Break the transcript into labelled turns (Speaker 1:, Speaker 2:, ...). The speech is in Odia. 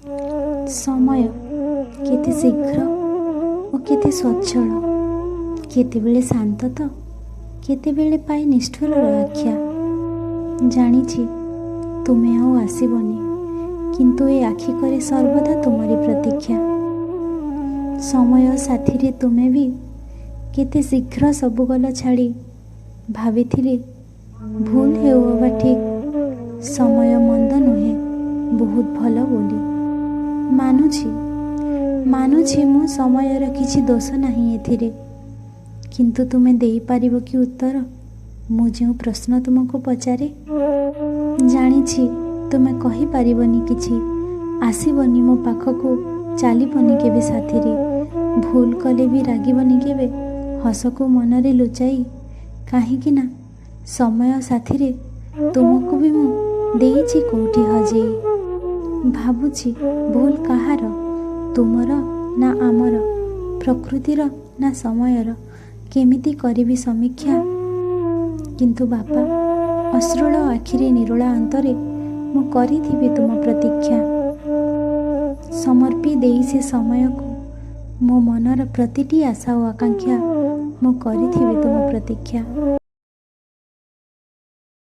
Speaker 1: ସମୟ କେତେ ଶୀଘ୍ର ଓ କେତେ ସ୍ୱଚ୍ଛଳ, କେତେବେଳେ ଶାନ୍ତ ତ କେତେବେଳେ ପାଏ ନିଷ୍ଠୁରର ଆଖ୍ୟା। ଜାଣିଛି ତୁମେ ଆଉ ଆସିବନି, କିନ୍ତୁ ଏ ଆଖି କରେ ସର୍ବଦା ତୁମରି ପ୍ରତୀକ୍ଷା। ସମୟ ସାଥିରେ ତୁମେ ବି କେତେ ଶୀଘ୍ର ସବୁ ଗଲ ଛାଡ଼ି। ଭାବିଥିଲି ଭୁଲ ହେଉ ଅବା ଠିକ୍, ସମୟ ମନ୍ଦ ନୁହେଁ ବହୁତ ଭଲ ବୋଲି। ମାନୁଛି, ମାନୁଛି ମୁଁ ସମୟର କିଛି ଦୋଷ ନାହିଁ ଏଥିରେ, କିନ୍ତୁ ତୁମେ ଦେଇପାରିବ କି ଉତ୍ତର ମୁଁ ଯେଉଁ ପ୍ରଶ୍ନ ତୁମକୁ ପଚାରେ? ଜାଣିଛି ତୁମେ କହିପାରିବନି କିଛି, ଆସିବନି ମୋ ପାଖକୁ, ଚାଲିବନି କେବେ ସାଥିରେ, ଭୁଲ କଲେ ବି ରାଗିବନି କେବେ ହସକୁ ମନରେ ଲୁଚାଇ। କାହିଁକି ନା ସମୟ ସାଥିରେ ତୁମକୁ ବି ମୁଁ ଦେଇଛି କୋଉଠି ହଜେଇ। ଭାବୁଛି ଭୁଲ କାହାର, ତୁମର ନା ଆମର, ପ୍ରକୃତିର ନା ସମୟର, କେମିତି କରିବି ସମୀକ୍ଷା। କିନ୍ତୁ ବାପା, ଅଶ୍ରୁଳ ଆଖିରେ ନିରୋଳା ଅନ୍ତରେ ମୁଁ କରିଥିବି ତୁମ ପ୍ରତୀକ୍ଷା। ସମର୍ପି ଦେଇ ସେ ସମୟକୁ ମୋ ମନର ପ୍ରତିଟି ଆଶା ଓ ଆକାଂକ୍ଷା, ମୁଁ କରିଥିବି ତୁମ ପ୍ରତୀକ୍ଷା।